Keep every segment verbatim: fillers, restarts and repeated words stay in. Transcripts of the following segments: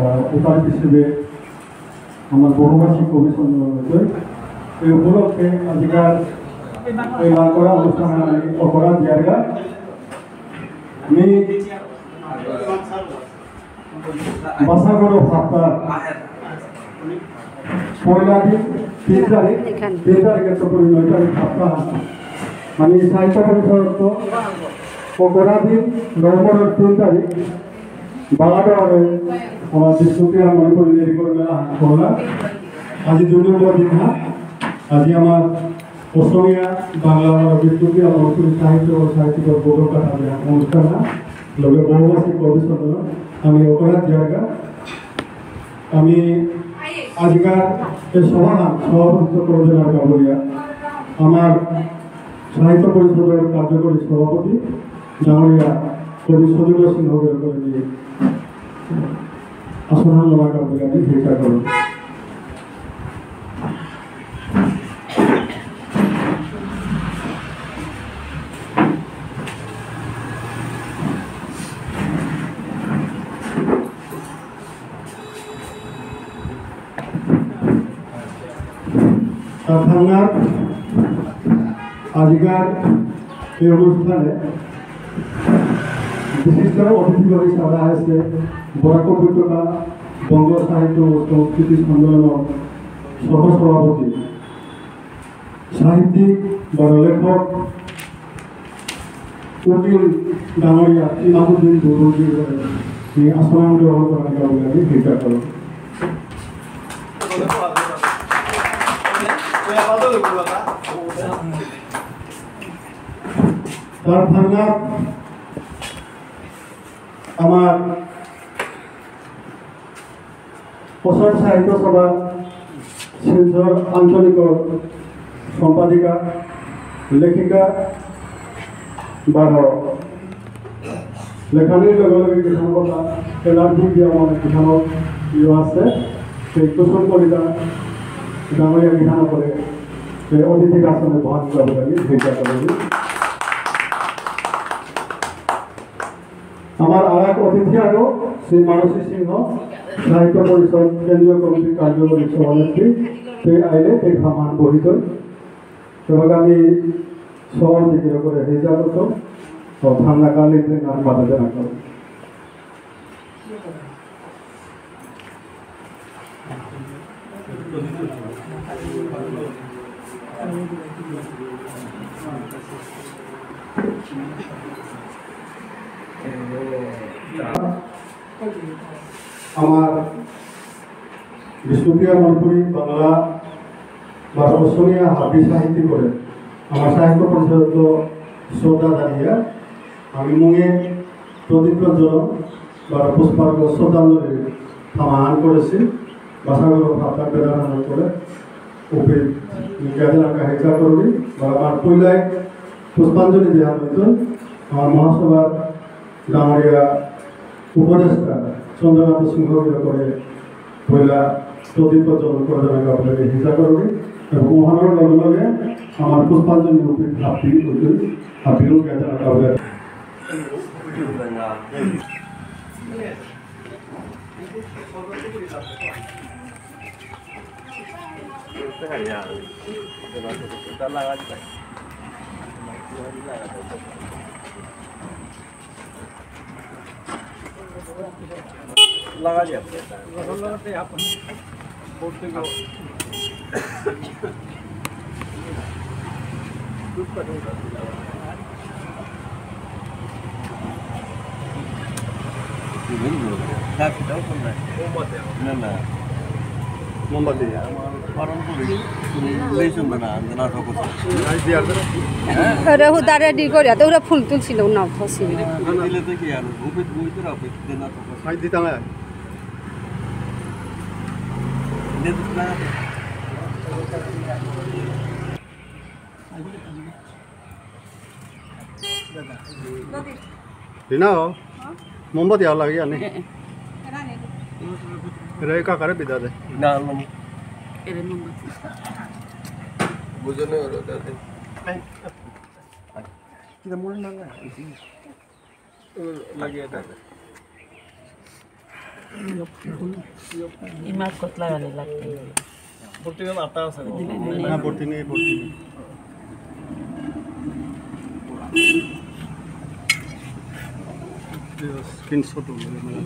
আহ, উপায় হিসেবে আমার বহুভাষিক কবি সম্মেলন হয়েছে। এই উপলক্ষে আজিকার এই লাকড়া অনুষ্ঠান আমি অপরাধ জায়গা আমি বাসাগর ভাতা পয়লা দিন তিন তারিখ, এখানে। তিন তারিখে তো পুরো নয় তারিখ ভাতা। আমি সাহিত্য পরিষদ তো অপরাধী নভেম্বরের তিন তারিখ বারো বারে আমার বিষ্ণুপ্রিয়া মণিপুরী লেরিকর মেলা করলাম। আজি দুই নম্বর দিন, হ্যাঁ। আজি আমার অসমীয়া, বাংলা আর বিষ্ণুপ্রিয়া মণিপুরী সাহিত্য ও সাহিত্যিকর বোধকার আমি অনুষ্ঠান, হ্যাঁ। লগে বহুভাষিক কবি সম্মেলন, আমি অপরাধ জায়গা। আমি আজিকার এই সভাহান সভাপতিত্ব করে দেনার কাবুলিয়া আমার সাহিত্য পরিষদর কার্যকরী সভাপতি ডাঙরিয়া কবি সজীব সিংহ গিরকরে নিয়ে আসনহান লওয়ার কাবুলিয়া আমি হেচা করুন। তার ভাঙার আজিকার এই অনুষ্ঠানে বিশিষ্ট অতিথি হিসাবে আসে বরাক উপত্যকা বঙ্গ সাহিত্য ও সংস্কৃতি সম্মেলনর সহসভাপতি, সাহিত্যিক বা লেখক উকিল ডাঙরিয়া ইমামুদ্দিন বুলবুলজির এই আসন গ্রহণ করার কারণে আমি স্বীকার করলাম। তার ভাঙা আমার অসম সাহিত্য সভা শিলচর আঞ্চলিক সম্পাদিকা, লেখিকা বারো লেখানির লগে লগে কিষাণ কথা এলার্জি দিয়ে আমার কিষাণর ইয়ে আছে, সেই কুসুম কলিতা ডাঙরিয়া কিষাণ করে সেই অতিথি আসনে বহন করে আমি স্বীকার করি। আমার আর এক অতিথি আরো শ্রী মানসী সিংহ, সাহিত্য পরিষদ কেন্দ্রীয় কমিটির কার্যকরী সভানেত্রী, তে আইলে তে ভামান বহিত। এবং আমি সভাপতি করে হেজা করতো, তো ভান্না কালে তে নাম বাধা দেনা করো। আমার বিষ্ণুপ্রিয়া মণিপুরী বাংলা বা অসমীয়া হাবি সাহিত্যিকরে আমার সাহিত্য পরিষদত শ্রদ্ধা জানিয়া আমি মুঙে প্রদীপ প্রজ্বলন বা পুষ্পার্ঘ শ্রদ্ধাঞ্জলি সমাধান করেছি। বাসাগর ভাবনা বেদান করে উপে নিকাজে রাখা হেচা করবি বা আমার পৈলাই পুষ্পাঞ্জলি দেওয়া হইতো আমার মহাসভার ডাঙরিয়া উপদেষ্টা চন্দ্রনাথ সিংহ করে পয়লা প্রদীপ প্রজ্বলন করে দেওয়া আপনাকে হেচা করবি এবং মহানগর লগে লগে আমার পুষ্পাঞ্জলি উপে হাবি উঠে হাবিও গেছে আপনাকে। লাগা দিয়া। না, না। মোমবাতি। আরে, হুদা রেডি করিয়া তো ওরা ফুল তুলছিল, না উঠাছিল। রিনা, মোমবাতি আর লাগে জানি। রে কাকারে বিদা দে। না, মোম-, এরে মোমবাতি। বুঝনে হলো দাদা। কিতা মনে না লাগে। লাগে এটা। ইমা কতলা গানি লাগবে। বর্তমান আটা আছে। না, বর্তমান নেই, বর্তমান নেই। Screenshot হলো, মানে।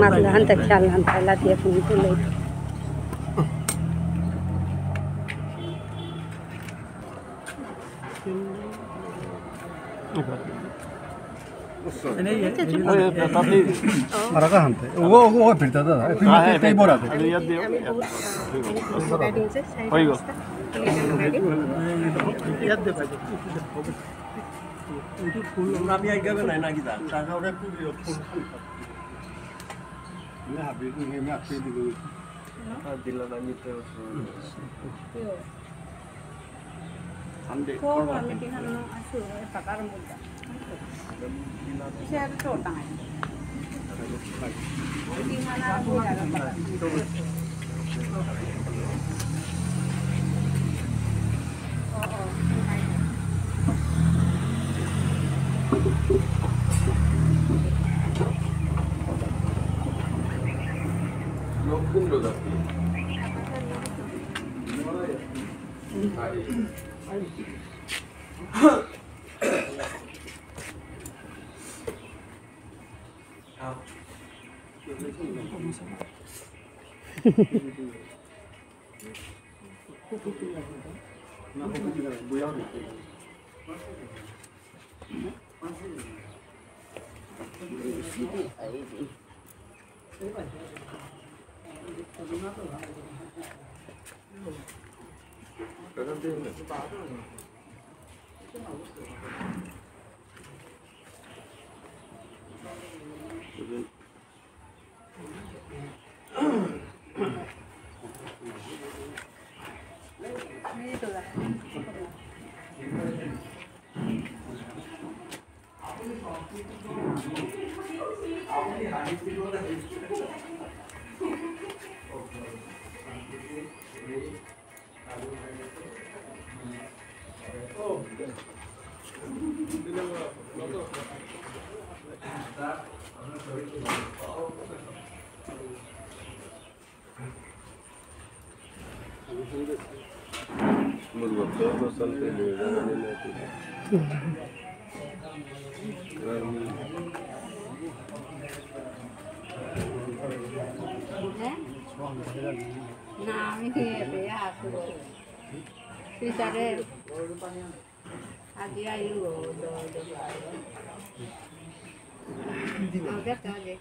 মাছ হানতে খেয়াল হানতে লাতিয়ে ফোন তুলে। আরাকা হানতে। ও, ও, ও, ফিরতে দাদা। এই ফিরতে, এই বড় আছে। আমি আগে নাই না কি জানি। টাকা ওরা কুড়ি ফুল। আমি হাবি, আমি আপনি দিল। দিল না নিতে। Sunday. Ko kami kinahanglan ang asulo, eh, pagkaroon mo dyan. Siya, ito, tangay. Hindi nga na ako yan, ang pagkaroon. Oo, tangay. না, আমি খেয়ে পেয়ে আসবো। ফিচারে আজি আইব, দ-, দ-, আমাদের কাজে।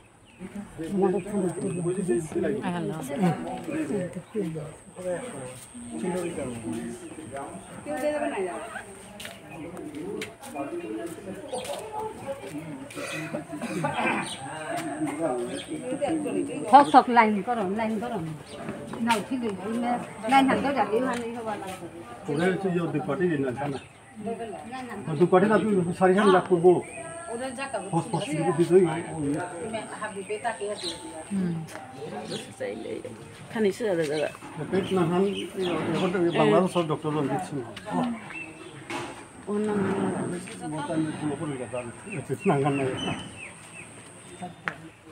থক থক লাইন করো, লাইন করো। নাও, ঠিক আছে। লাইন হাত ধরে যাবে, ওখানে ইয়ে হওয়া লাগবে। ওরা হচ্ছে ইয়ে দুপাটি দিন না, না। দুপাটি না, তুই সারি সারি লাগ করবো। ফস ফস করে দিতেই হয়, ওই। হুম। খানি সে দাদা, দাদা। পেট না খান, এখন তো বাংলাদেশের ডক্টর রঞ্জিত সিংহ। ওর নাম মতান গুলো করে গেছে, পেট না খান না।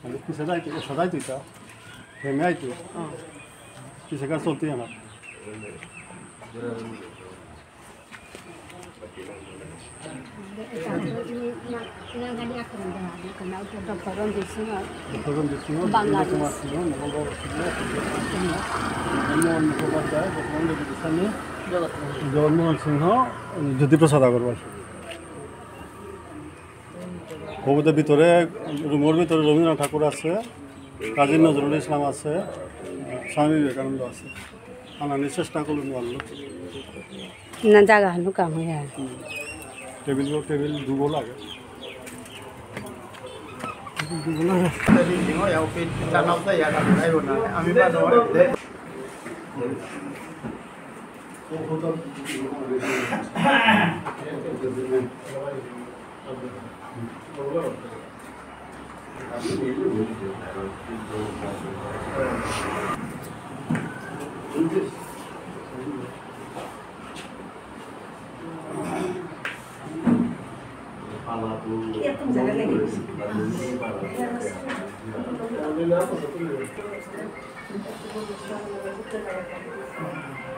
আমি কিসে যাইতে, এসে যাইতে এটা। হেমে আইতে। কিসে কাজ চলতে আমার। ডক্টর রঞ্জিত সিংহ, বাংলাদেশ। কুমার সিংহ, মঙ্গলবার সিংহ, মনমোহন মুখোপাধ্যায়, বর্তমান লেডিকেশনে জগৎমোহন সিংহ, জ্যোতিপ্রসাদ আগরওয়াল। কবিতার ভিতরে, রুমর ভিতরে রবীন্দ্রনাথ ঠাকুর আছে, কাজী নজরুল ইসলাম আছে, স্বামী বিবেকানন্দ আছে। আনানি চেষ্টা করলে নোয়ারলো। না, জায়গা হানু কাম হয়ে আর। হুম। টেবিল, টেবিল দুগো লাগে। টেবিল দুগো লাগে। আমি বা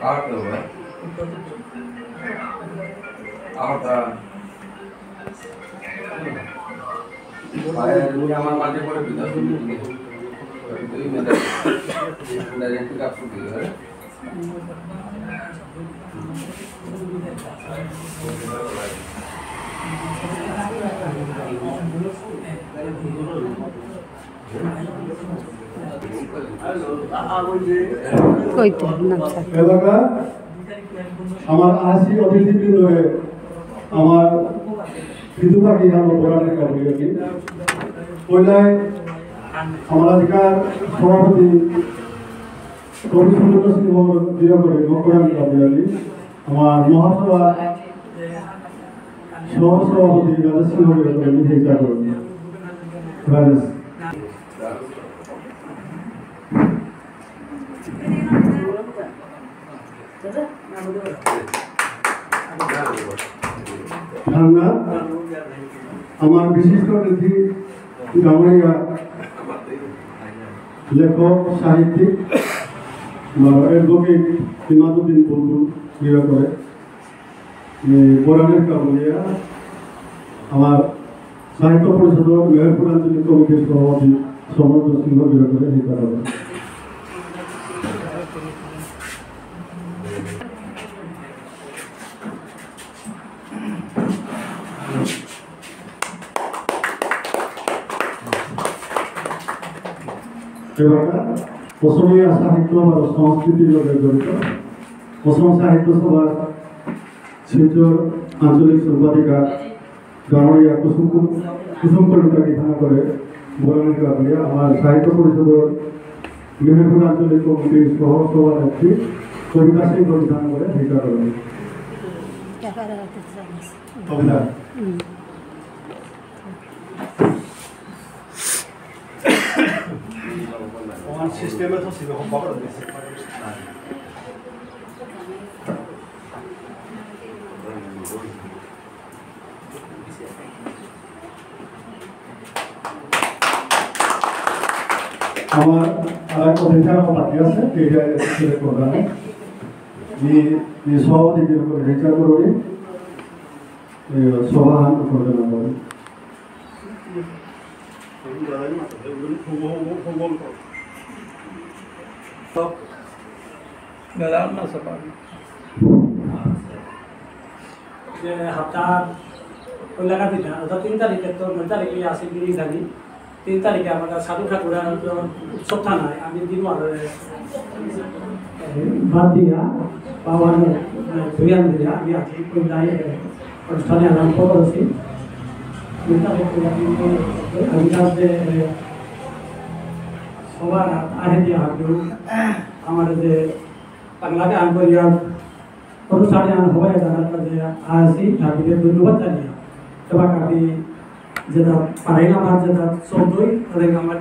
আর তো ভাই। আর তা। ভাই, তুমি আমার মাঝে পড়ে দিতা। দুই মিনিট। ডাইরেক্ট কাজ করতে হবে। কইতে নাম স্যার। এলাকা আমার আসি অতিথিবৃন্দরে আমার বিধুবাকি আমার বরানের কাবুলিয়ানি। কইলাই আমার আজিকার সভাপতি কবি সুন্দর সিংহ জিরো করে মকরান কাবুলিয়ানি। আমার মহাসভা সহ সভাপতি রাজেশ সিংহ জিরো করে নিজে ইচ্ছা করুন। রাজেশ। থানা আমার বিশিষ্ট অতিথি গাওয়াইয়া লেখক সাহিত্যিক বা অ্যাডভোকেট ইমাদুদ্দিন বুলবুল বিভাগ করে এই বরানের কাবুলিয়া আমার সাহিত্য পরিষদর মেহেরপুর আঞ্চলিক কমিটির সভাপতি সমর্থ সিংহ বিভাগ করে এই কারণে। এবাকা অসমীয়া সাহিত্য আর সংস্কৃতির লগে জড়িত অসম সাহিত্য সভার শিলচর আঞ্চলিক সম্পাদিকা গাঙরিয়া কুসুম কু-, কুসুম কলিতা বিধান করে বরানের কাবুলিয়া আমার সাহিত্য পরিষদর মেহেরপুর আঞ্চলিক কমিটির সহ সভানেত্রী কবিতা সিংহ বিধান করে ভিক্ষা করেন। কবিতা। আমার সিস্টেমে তো ছিল, বাবার দেশে। আমার আর এক অতিথি আমার বাকি আছে, কে কে আছে সেটা করবেন। নি, নি সভাপতি কে করে বিচার করবি। এ, সভা হান করবে না বলে। যে হাপ্তার পয়লা দিনা, অর্থাৎ তিন তারিখে তো নয় তারিখে আসে গিরি থাকি। তিন তারিখে আমার সাধু ঠাকুরের উৎসব থানায় আমি দিন আর, এ, বাদ দিয়া, বাবা, এ, দুই আন দিয়া, আমি আছি পয়লা, এ, অনুষ্ঠানে আরম্ভ করেছি। তিন তারিখে আমি, আমি কাছে, এ, সবার আহে দিয়া হাবিউ, আমার যে বাংলাতে আন্তরিক অনুষ্ঠানে আমি সবাই জানার কাছে আসি, হাবিকে ধন্যবাদ জানিয়ে। এবার আমি যেটা পারেন আমার যেটা চলতই, তাহলে আমার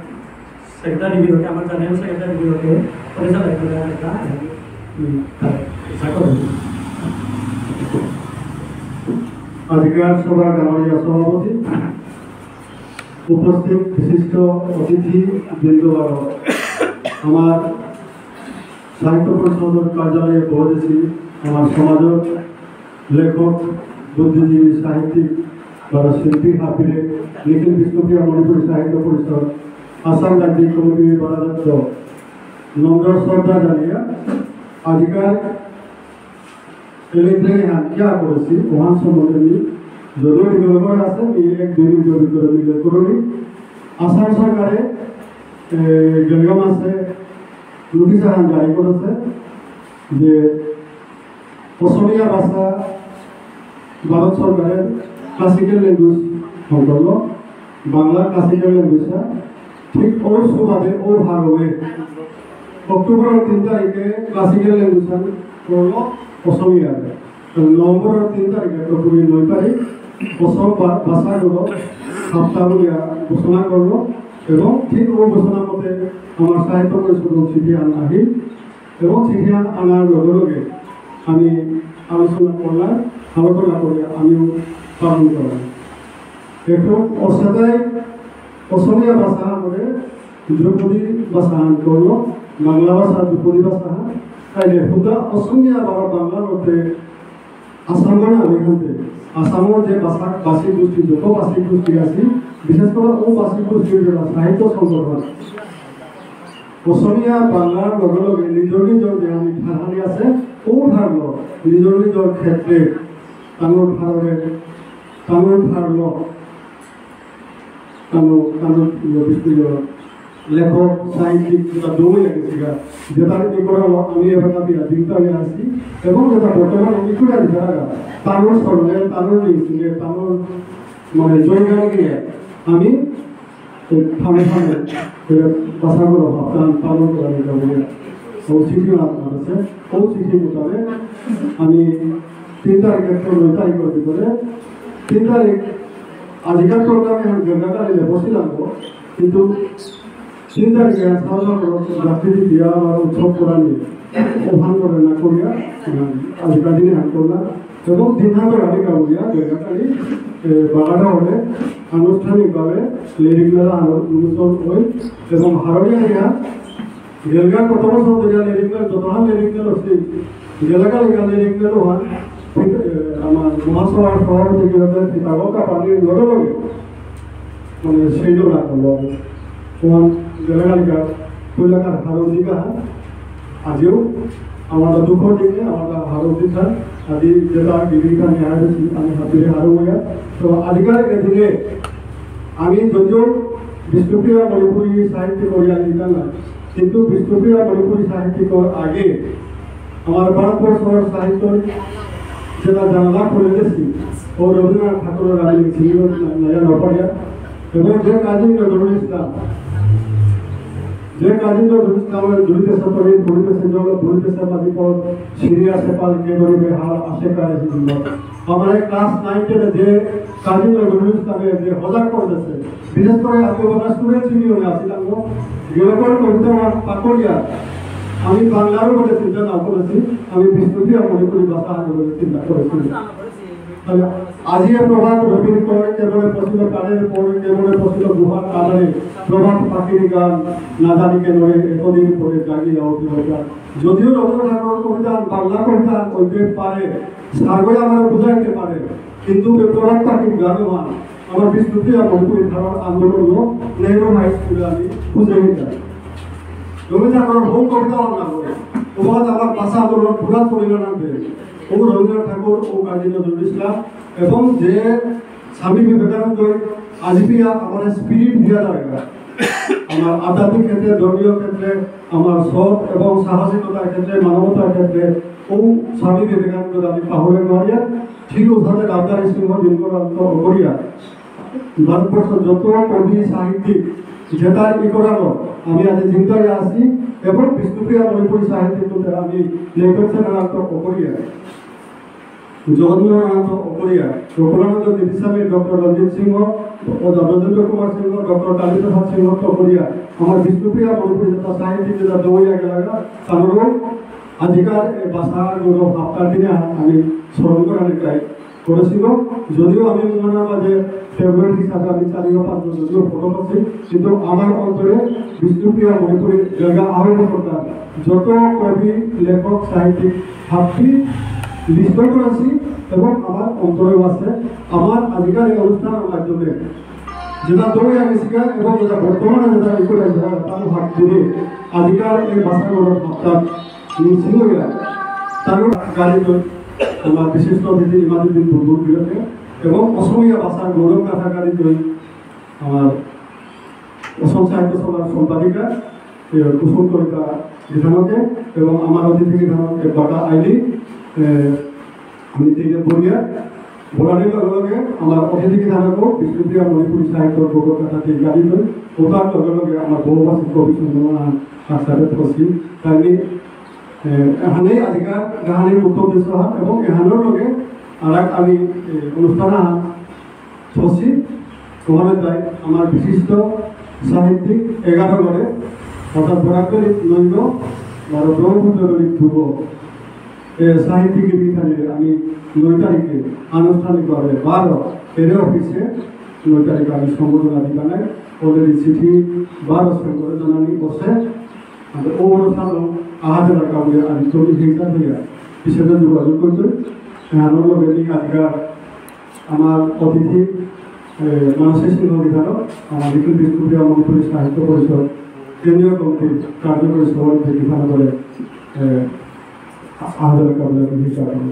সেক্রেটারি বিভাগে, আমার জেনারেল সেক্রেটারি বিভাগে পরিচালনা করে একটা, উম, স্বাগত। আজিকার সভার গাঙরিয়া সভাপতি, উপস্থিত বিশিষ্ট অতিথি বৃন্দ আর আমার সাহিত্য পরিষদর কার্যালয়ে বহেসি আমার সমাজর লেখক, বুদ্ধিজীবী, সাহিত্যিক, বারো শিল্পী হাবিরে নিখিল বিষ্ণুপ্রিয়া মণিপুরী সাহিত্য পরিষদ, আসাম রাজ্যিক কমিটি বারাদত্ত নম্র শ্রদ্ধা জানিয়া আজিকার ইলেকট্রিক হান কিয়া করেসি, ওহান সম্বন্ধে মি যদিও developer আছে, মি এক দুই মিনিট ভিতরে মি ইয়ে করুরি। আসাম সরকারে, এ, গেলগা মাসে নোটিশ আহান জারি করেসে যে অসমীয়া ভাষা ভারত সরকারের classical language হঙকরল, বাংলা classical language ঠিক ওর সুবাদে ও ভারবে অক্টোবর তিন তারিখে classical language করল অসমীয়া। নভেম্বর তিন তারিখে তো পুরি নয় তারিখ অসম ভা-, ভাষা গৌরব সপ্তাহ বুলিয়া ঘোষণা করল এবং ঠিক ও ঘোষণা মতে আমার সাহিত্য পরিষদ চিঠি আন-, আহিল এবং চিঠি আন-, আনার লগে লগে আমি আলোচনা করলাম, আলোচনা করে আমিও পালন করলাম। এখন অসাদাই অসমীয়া ভাষা করে ধ্রুপদী ভাষা আন করলো, বাংলা ভাষা ধ্রুপদী ভাষা আন। তাইলে হুদা অসমীয়া বা বাংলার মধ্যে আসামর না ওইখানে আসামর যে ভাষা ভাষিক গোষ্ঠী, যত ভাষিক গোষ্ঠী আছে, বিশেষ করে ও ভাষিক গোষ্ঠীর যারা সাহিত্য সংগঠন, অসমীয়া বাংলার লগে লগে নিজর নিজর যে আমি ঠারহানি আছে, ও ঠারলো নিজর নিজর ক্ষেত্রে তানুর ঠাররে, তানুর ঠারলো, তানু, তানু, ইয়ে, বিষ্ণু, ইয়ে, লেখক, সাহিত্যিক, যেটা দৌড়ে গেছিগা, যেটা কি করা হলো, আমি এবার তাকে চিন্তা হয়ে আসি, এবং যেটা বর্তমানে কি করে যারা, তানুর স্মরণে, তানুর নিশ্চিতে, তানুর মানে জয়গান গিয়ে আমি এই ফানে ফানে এই ভাষাগুলো ভাবতাম পালন করা যেতে হবে। ও চিঠি মাধ্যম আছে, ও চিঠি মোতাবেক আমি তিন তারিখের তো নয় তারিখের ভিতরে, তিন তারিখ আজিকার প্রোগ্রামে আমি গেঙ্গাকালীতে বসিলাম গো, কিন্তু তিন তারিখে সাধারণ রাত্রি বিয়া বা উৎসব করা নিয়ে ওখান করে না করিয়া, উম, আজিকার দিনে হান করলাম। এবং দিনহান করে আমি গাউলিয়া গেঙ্গাকালী, এ, বাগাটা হলে আনুষ্ঠানিকভাবে লেরিক মেলা আনো-, উন্মোচন হই এবং হারৌয়া নিয়া গেলগা কত বছর ধরে লেরিক মেলা, যতহান লেরিক মেলা হচ্ছে, গেলগা লেগা লেরিক মেলা ওহান, ঠিক, এ, আমার মহাসভার সভাপতি গিরকে ঠিক আগর কাপানি লগে লগে, মানে, সেই জন্য রাখা হলো। ওহান গেলগা লেগা, কৈলাকার হারৌ দিঘা, আজিও আমার দুঃখ দিকে, আমার হারৌ দিঘা, আজি যেটা গিরিগিটা নিয়ে আসছি, আমি হাতিরে হারৌ হইয়া। তো আজিকার এদিনে আমি যদিও বিষ্ণুপ্রিয়া মণিপুরী সাহিত্য করিয়া লিখতাম না, কিন্তু বিষ্ণুপ্রিয়া মণিপুরী সাহিত্যিকর আগে আমার ভারতবর্ষর সাহিত্য যেটা জানলা করে দিয়েছি, ও রবীন্দ্রনাথ ঠাকুরের আমি ছিল নয়া নপাড়িয়া এবং যে কাজী নজরুল ইসলাম, যে কাজী নজরুল ইসলামের দুরিতে সতরে, দুরিতে সেজল, দুরিতে সে মাঝি পদ, সিরিয়া সে পাল কে ধরিবে হাল, আসে কারে জীবন। আমার এই ক্লাস নাইন টেনে যে কাজী নজরুল ইসলামের যে হজাক করে দিয়েছে, বিশেষ করে আমি ওনার স্টুডেন্ট ইউনিয়নে আছি, তারপর গিরকর কবিতা আমার পাকড়িয়া, আমি বাংলারও বলে চিন্তা না করেছি, আমি বিষ্ণুপ্রিয়া মণিপুরী ভাষা আগে বলে চিন্তা করেছি। তাহলে আজি এ প্রভাত রবির কর কেবলে পশিল কানের পর, কেবলে পশিল গুহার কাদারে, প্রভাত পাখির গান, না জানি কেন রে, এতদিন পরে জাগিয়া উঠিল প্রাণ। যদিও রবীন্দ্রনাথ ঠাকুর কবিতা, বাংলা কবিতা হইতে পারে, সার্বই আমরা বুঝাইতে পারে, কিন্তু এ প্রভাত পাখির গান হয়, আমার বিষ্ণুপ্রিয়া মণিপুরী ধারার আন্দোলন নেহরু হাই স্কুলে আমি বুঝাই দিতাম। রবীন্দ্রনাথ ঠাকুরের বহু কবিতা আমার না করে, তোমার আমার ভাষা আন্দোলন পুরা চলিল না দে। ও রবীন্দ্রনাথ ঠাকুর, ও কাজী নজরুল ইসলাম, এবং যে স্বামী বিবেকানন্দ আজিপিয়া আমার স্পিরিট দিয়া জায়গা, আমার আধ্যাত্মিক ক্ষেত্রে, ধর্মীয় ক্ষেত্রে, আমার সৎ এবং সাহসিকতার ক্ষেত্রে, মানবতার ক্ষেত্রে, ও স্বামী বিবেকানন্দ আমি পাহরে মারিয়া, ঠিক ওসাদে রাজধানী সিংহ দিনকরান্ত করিয়া, ভারতবর্ষ যত কবি সাহিত্যিক যেটা ই করালো, আমি আজ চিন্তায় আসি এবং বিষ্ণুপ্রিয়া মণিপুরী সাহিত্যিক আমি লেখক সেনারান্ত করিয়া। জগন্নাথ অপরিয়া, গোকুলানন্দ গীতিস্বামী, ডক্টর রঞ্জিত সিংহ, ও ব্রজেন্দ্র কুমার সিংহ, ডক্টর কালীপ্রসাদ সিংহ অপরিয়া, আমার বিষ্ণুপ্রিয়া মণিপুরী যেটা সাহিত্যিক যেটা দৌড়িয়া গেলাগা, তারও আজিকার এই ভাষা গৌরব হাপ্তার দিনে আমি স্মরণ করার চাই করেছিল। যদিও আমি মনে হয় যে ফেব্রুয়ারি হিসাবে আমি চারি বা পাঁচ বছর যদিও ফটো করছি, কিন্তু আমার অন্তরে বিষ্ণুপ্রিয়া মণিপুরী জায়গা আরম্ভ করতাম। যত কবি, লেখক, সাহিত্যিক হাব্বি লিস্ট করেছি এবং আমার অন্তরেও আছে। আমার আজিকার এই অনুষ্ঠানের মাধ্যমে যেটা দৌড়ে আমি শিখাই এবং যেটা বর্তমানে যেটা ই করে আমি তার হাত ধরে আজিকার এই ভাষাগুলো ভাবতাম নিশ্চিত হয়ে তার গাড়ি তো আমার বিশিষ্ট অতিথি ইমাদুদ্দিন বুলবুল গিরকে এবং অসমীয়া ভাষার গৌরব গাথা গাড়ি তো আমার অসম সাহিত্য সভার সম্পাদিকা, এ, কুসুম কলিতা গিথানকে এবং আমার অতিথি গিথানক এবাকা আইলি, এ, আমি থেকে বলিয়া, বলানির লগে লগে আমার অতিথি গিথানকও বিষ্ণুপ্রিয়া মণিপুরী সাহিত্য প্রকল্প কথা ঠিক গাড়ি তো, ওটার লগে লগে আমার বহুভাষিক কবি সম্মেলন আসাদে ফসি, তাই আমি, এ, এখানেই আজিকার গাহানির উত্তর দিছো এবং এখানোর লগে আর এক আমি, এ, অনুষ্ঠান আহান থসি, তোমাদের তাই আমার বিশিষ্ট সাহিত্যিক এগারো করে, অর্থাৎ বরাকবেলি নৈব, বারো ব্রহ্মপুত্র বেলি ধ্রুব, এ সাহিত্যিক গিথানি আমি নয় তারিখে আনুষ্ঠানিকভাবে বারো এর অফিসে নয় তারিখ আমি সম্বর্ধনা দিবা নাই, already চিঠি বারো সেন্টারে জানানি করছে। আর ও অনুষ্ঠান আহাজার কাউকে আমি তৈরি হিংসা হইয়া বিশেষভাবে যোগাযোগ করছে। আমার লগে এই আজকাল আমার অতিথি, এ, মানসী সিংহ বিধারক, আমার নিখিল বিষ্ণুপ্রিয়া মণিপুরী সাহিত্য পরিষদ কেন্দ্রীয় কমিটির কার্যকরী সভাপতি বিধান করে, এ, আহাজার কাউকে আমি হিংসা করবো।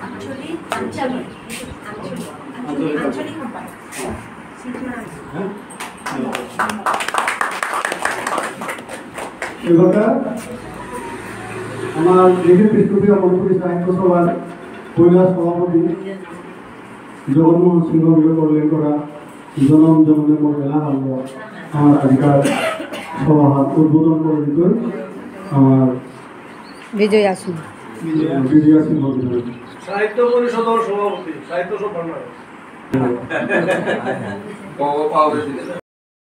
আঞ্চলিক, আঞ্চলিক, আঞ্চলিক, আঞ্চলিক, আঞ্চলিক সম্পাদক। এবাকা আমার নিখিল বিষ্ণুপ্রিয়া মণিপুরী সাহিত্য সভার পয়লা সভাপতি জগন্মোহন সিংহ গিরকর লেখা জনম জনমে মোর এলা হারলো আমার আজিকার সভাহান উদ্বোধন করে দিতই আমার বিজয়া সিংহ। বিজয়া সিংহ। সাহিত্য পরিষদর সভাপতি, সাহিত্য সম্পাদক।